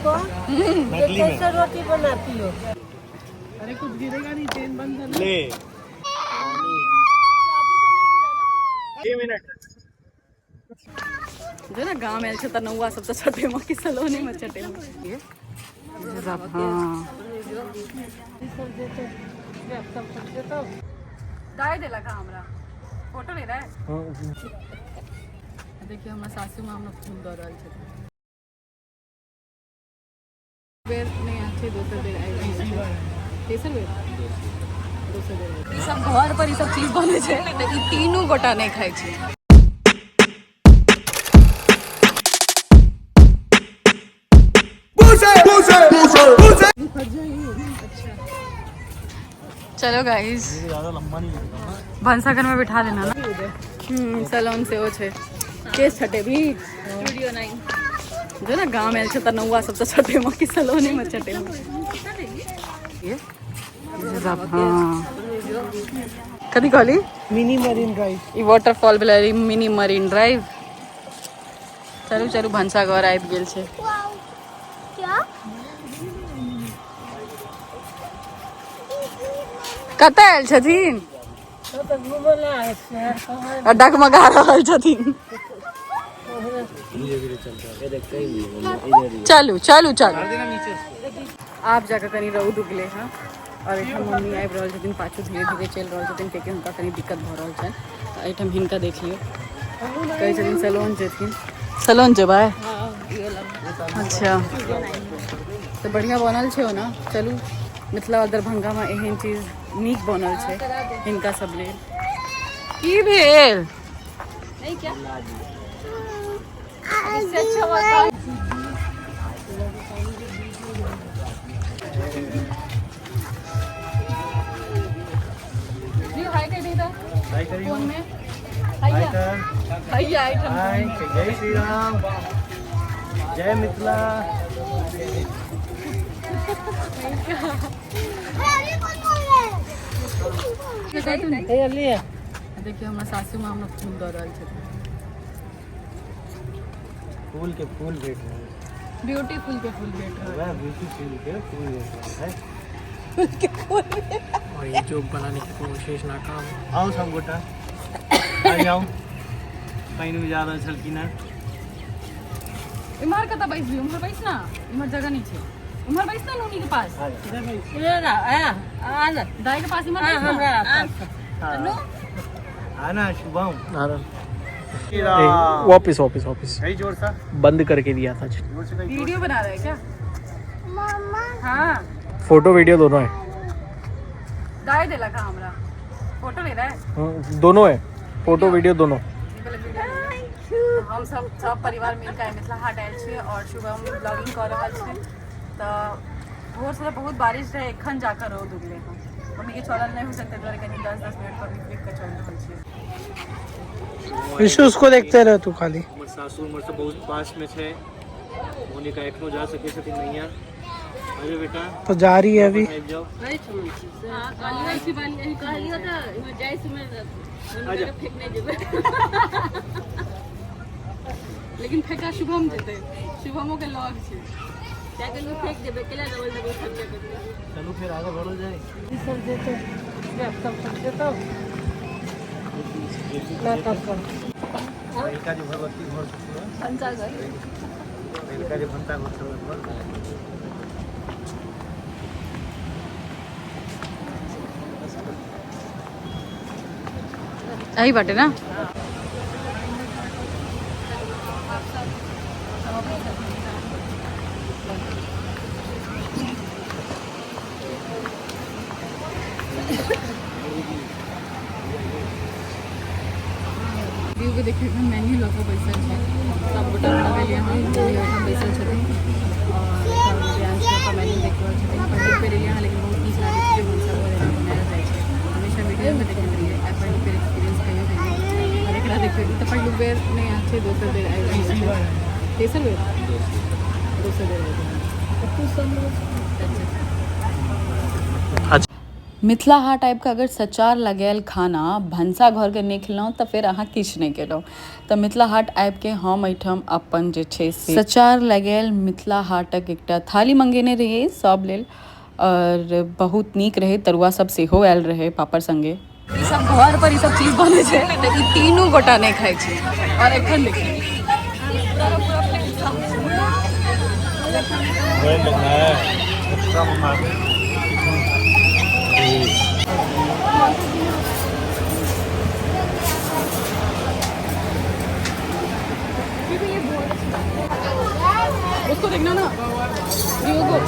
को ये कैसे रोटी बनाती हो? अरे कुछ गिरेगा नहीं, चेन बंद है। ले मिनट। जो ना गाँव आयल छै तऽ नौआ सब तऽ छठेमे कि सलोनीमे छठेमे। हाँ, दाय देलक हमरा फोटो ले रहा है। देखियौ, हमर सासू माँ हमरा फूल दऽ रहल छथिन। बेर नहि आयल छै, दोसर बेर आबि रहल छै, तेसर बेर, दोसर बेर। ई सब घर पर ई सब चीज बनै छै तऽ ई तीनू गोटा नहि खाइ छै। चलो गाइस, भनसाघर में बिठा देना ना। सलोन सेहो छै। केस छटेबी? स्टूडियो 9। जो ना गाँव आयल छै तऽ नौआ सब तऽ छठेमे कि सलोनीमे छठेमे। हाँ, कथी कहली? Mini Marine Drive. ई वाटरफॉल भेलै मिनी मरीन ड्राइव। चलू चलू, भनसाघर आबि गेल छै। क्या? कतऽ आयल छथिन? तो घूमे ला आए शहर कहाँ। आ डगमगा रहल छथिन। चलू चलू चलू, आब जाकऽ कनि रौद उगले हँ और एहिठाम मम्मी आबि रहल छथिन पाछू, धीरे धीरे चलि रहल छथिन, कियाकि हुनका कनि दिक्कत भऽ रहल छनि। तऽ एहिठाम हिनका देख लियौ, कहै छथिन सलोन जेथिन। सलोन जेबै? अच्छा, तऽ बढ़िआँ बनल छै ओना। चलू, मिथिला और दरभंगामे एहन चीज नीक बनल छै हिनका सब लेल। की भेल? नहीं, क्या इससे अच्छा हुआ? जी, हाय कह दी हाय करियो। फोन में हैया हैया एहिठाम। हाय, जय श्री राम, जय मिथिला। लिए। देखियौ, हमर सासू माँ हमरा फूल दऽ रहल छथिन। फूल के फूल भेट रहे हैं। ब्यूटीफुल के फूल भेट रहल। वह ब्यूटीफुल के फूल भेट रहे हैं। और ये जोक बनाने की कोशिश नाकाम। आओ सब गोटा आ जाओ, पानि में जा रहल छलखिन हेँ। इम्हर कतऽ बैसबी? उम्हर बैस ना, इम्हर जगह नहीं छै। उम्हर बैस ना, नूनी के पास। इधर आ आ आ ना। दाई के पास इम्हर बैस ना। हमरा आना शुभम। वापिस वापिस वापिस। कहीं जोर सा। बंद करके दिया था। जोर से कहीं। वीडियो बना रहा है क्या? हाँ। फोटो वीडियो दोनों है। दाई देलक हमरा फोटो ले रहा है। दोनों है, फोटो वीडियो दोनों। हम सब सब परिवार मिलकर आइ मिथिला हाट आयल छियै और शुभम ब्लॉगिंग कऽ रहल छै। तऽ भोरसँ तऽ बहुत बारिश रहै, एखन जाकऽ रौद उगलै हँ। मम्मीके चलल नहि होइ छै, ताहि दुआरे कनि 10-10 मिनट पर रुकि रुकि कऽ चलि रहल छियै। विशु, उसको देखते रहो तू खाली। हमर सासुर उमर से बहुत पास में छै, मोनिका एखनो जा सकै छथिन नैया। अरे बेटा। तो जा रही है अभी। आबि जाओ। कहलियो तऽ जाइ समय आजा। फेकने जेबै। लेकिन फेका शुभम जेतै, शुभमो के लग छै। साइकिल में फेंक देबै, केला डबल डबल खर्चा करबै। चलू फिर आगे बढ़ो जाए। सब देते सब देता ना तब कर। पहिलका जे भगवती घर छथिन, भनसाघर। पहिलका जे भनसा घर छलै घर। एही बाटे ना। व्यू के देखियौ, एखन मेन्यू लऽ कऽ बैसल छै। सब गोटा खा हँ, मम्मी ओहिठाम बैसल छथिन और एतऽ प्रियांशु अपन मेन्यू देख रहल छथिन। पहिल बेर एलियै हँ, लेकिन बहुत नीक लागै छै जे भनसाघर एना बनायल जाइ छै। हमेशा वीडियोमे देखैत रहियै, आइ पहिल बेर एक्सपीरियंस कहियो भेलै। और एकरा देखियौ, ई तऽ पहिल बेर नहि आयल छै, दोसर बेर आबि रहल छै, तेसर बेर, दोसर बेर आबि रहल छै। मिथिला हाट आबिकऽ अगर सचार लगायल खाना भनसा घरके नहि खेलहुँ तऽ फेर अहाँ किछु नहि केलहुँ। तऽ मिथिला हाट आबिके हम एहिठाम अपन जे छै से सचार लगायल मिथिला हाटक एकटा थाली मंगेने रहियै सब लेल आओर बहुत नीक रहै, तरुआ सब सेहो आयल रहै पापड़ संगे। ई सब घर पर ई सब चीज बनै छै तऽ ई तीनू गोटा नहि खाइ छै। आओर एखन देखियौ उसको देखना ना योगो।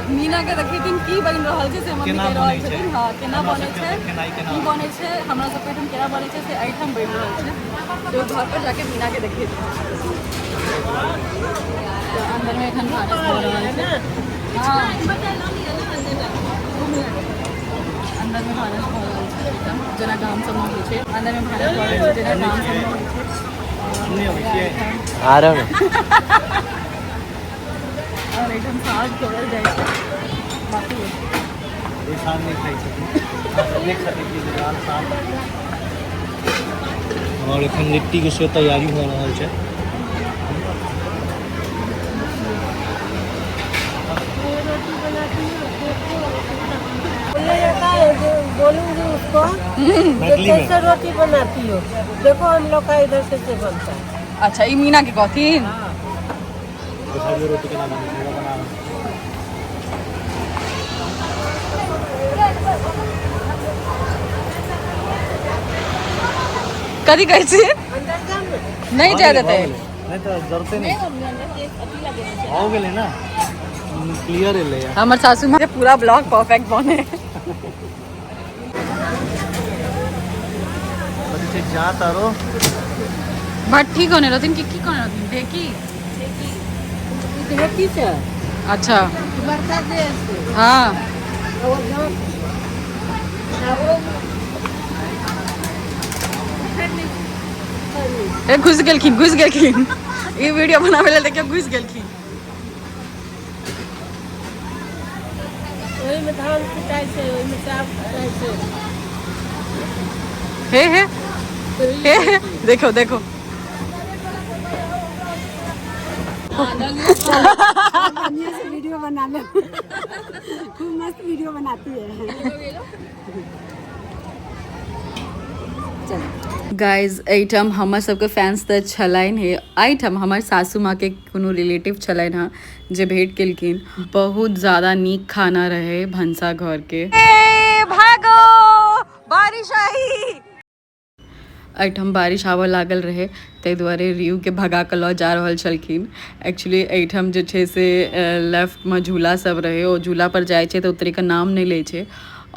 मीना के देखेथिन की बनि रहल छै से मम्मी कहि रहल छथिन। हँ, केना बनै छै, की बनै छै, हमरा सबके एहिठाम केना बनै छै से एहिठाम बनि रहल छै। तो घर पर जाके मीना के देखेथिन। तऽ अन्दरमे एखन भानस भऽ रहल छै। हँ, अन्दरमे भानस भऽ रहल छै एकदम जेना गाम सबमे होइ छै। अन्दरमे भानस भऽ रहल छै जेना गाम सबमे होइ छै। आओर एहिठाम साग तोड़ल जाइ छै। बाकी साग नहि खाइ छथिन, देख सकै छी लाल साग। आओर एखन लिट्टीके सेहो तैयारी भऽ रहल छै। बोलूंगी उसको कैसे रोटी बनाती हो, देखो हम लोग का इधर कैसे बनता है। अच्छा, ई मीना के कहथिन। रोटी केना बनै छै, बना। कथी कहै छी? नहि जाय देतै। नहि तऽ जरते नहि भऽ गेलै ने, क्लियर एलै। हमर सासू माँ पूरा ब्लॉग परफेक्ट बने। जा तारो भट्ठी कहने रहथिन कि की कहने रहथिन? ढेकी। ढेकी छै। अच्छा। बड़का जे। हाँ, ए घुस गेलखिन, घुस गेलखिन। ई वीडियो बनाबै लेल देखियौ घुस गेलखिन। ओहिमे धान कुटाइ छै, ओहिमे चाउर कुटाइ छै। हे हे हे हे, देखो देखो। बढ़िया से वीडियो बना ले, खूब मस्त वीडियो बनाती है। गाइज, एहिठाम हमर सबके फैंस तऽ छलनि हे, एहिठाम हमर सासू माँके कोनो रिलेटिव छलनि हँ जे भेंट केलखिन। बहुत ज़्यादा नीक खाना रहे भनसा घर के। भागो, बारिश आई। एहिठाम बारिश आबऽ लागल रहै, ताहि दुआरे रियूके भगा कऽ लऽ जा रहल छलखिन। एक्चुअली एहिठाम जे छै से लेफ्टमे झूला सब रहै, ओ झूला पर जाइ छै तऽ उतरैके नाम नहि लै छै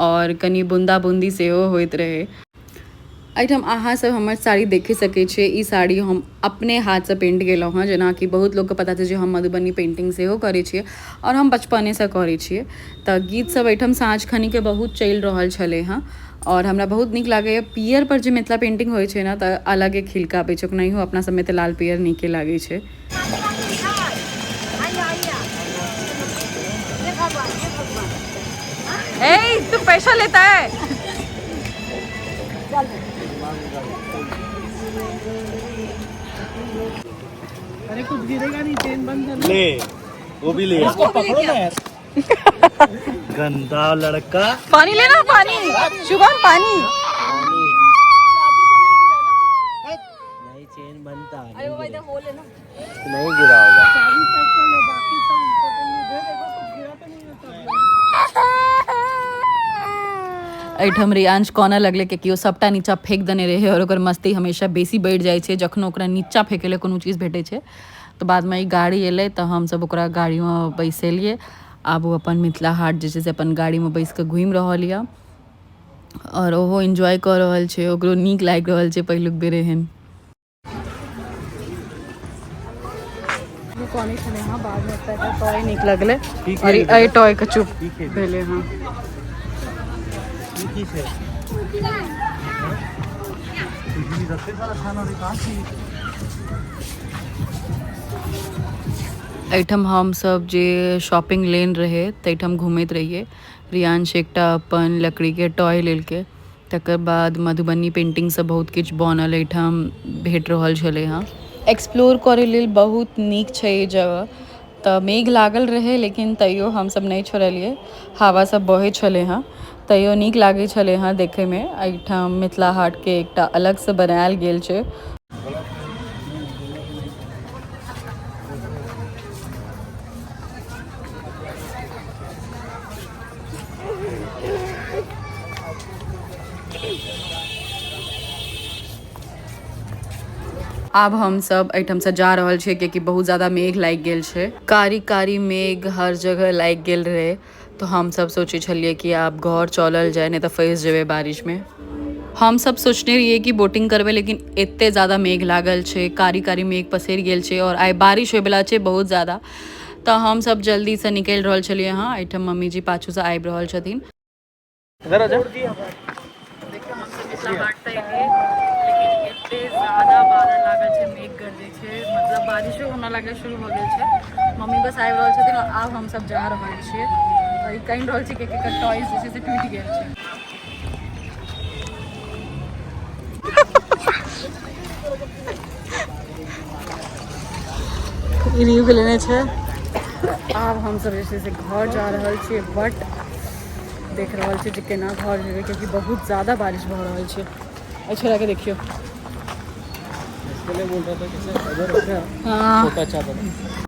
आओर कनि बूंदा बूंदी सेहो होइत रहै। एहिठाम अहाँ सब हमर साड़ी देखि सकै छियै। ई साड़ी हम अपने हाथसँ पेंट केलहुँ हँ। जेनाकि बहुत लोकके पता छै जे हम मधुबनी पेंटिंग सेहो करै छियै आओर हम बचपनेसँ करै छियै। तऽ गीत सब एहिठाम साँझ खनिके बहुत चलि रहल छलै हँ आओर हमरा बहुत नीक लागैए। पियर पर जे मिथिला पेंटिंग होइ छै ने तऽ अलगे खिलका आबै छै। ओनाहियो अपना सबमे तऽ लाल पियर नीके लागै छै। ए तू पैसा लेता है। अरे कुछ गिरेगा नहीं, चेन बंद कर ले, वो भी ले, इसको पकड़ो ना यार, गंदा लड़का। पानी लेना, पानी शुभम, पानी। नहीं, चेन बनता है, नहीं गिरा होगा। एहिठाम रियांश कानऽ लगलै कियाकि ओ सबटा नीचा फेंक देने रहै आओर ओकर मस्ती हमेशा बेसी बढ़ि जाइ छै जखनो ओकरा नीचा फेंकै लए कोनो चीज भेटै छै। तऽ बादमे ई गाड़ी एलै तऽ हमसब ओकरा गाड़ीमे बैसेलियै। आब ओ अपन मिथिला हाट जे छै से अपन गाड़ीमे बैस कऽ घुमि रहल यऽ आओर ओहो एन्जॉय कऽ रहल छै, ओकरो नीक लागि रहल छै पहिलुक बेर एहन। कनै छलै हँ, बादमे एकटा टॉय नीक लगलै और एहि टॉयके चुप भेलै हँ। एहिठाम हमसब जे शॉपिंग लेन रहे ताहिठाम घुमैत रहियै। रियांश एकटा अपन लकड़ीके टॉय लेलकै, तकर बाद मधुबनी पेंटिंगसँ बहुत किछु बनल एहिठाम भेट रहल छलै हँ। एक्सप्लोर करै लेल बहुत नीक छै ई जगह। तऽ मेघ लागल रहै लेकिन तैयो हमसब नहि छोड़लियै, हवा सब बहै छलै हँ, तैयो नीक लागै छलै हँ देखैमे। एहिठाम मिथिला हाटके एकटा अलगसँ बनायल गेल छै। आब हम सब एहिठामसँ जा रहल छियै कियाकि बहुत ज्यादा मेघ लागि गेल छै। कारी कारी मेघ हर जगह लागि गेल रहै, तऽ हमसब सोचै छलियै कि आब घर चलल जाय, नहि तऽ फँसि जेबै बारिशमे। हमसब सोचने रहियै कि बोटिंग करबै, लेकिन एते ज्यादा मेघ लागल छै, कारी कारी मेघ पसरि गेल छै और आइ बारिश होइवला छै बहुत ज्यादा, तऽ हमसब जल्दीसँ निकलि रहल छलियै हँ। एहिठाम मम्मीजी पाछूसँ आबि रहल छथिन। देखियौ हमसब मिथिला हाट तऽ एलियै, लेकिन एते ज्यादा बादल लागल छै, मेघ गरजै छै, मतलब बारिशो हमरा लागै शुरू भऽ गेल छै। मम्मी बस आबि रहल छथिन और आब हमसब जा रहल छियै। और ई कहि रहल छै कि एकर टॉयज जे छै से टूटि गेल छै। ई रियू के लेने छै। आब हमसब जे छै से घर जा रहल छियै, बट देख रहल छियै जे केना घर जेबै कियाकि बहुत ज्यादा बारिश भऽ रहल छै। एहि छोड़ाके देखियौ। इसके लिए बोल रहा था कैसे अगर हाँ। छोटा चादर।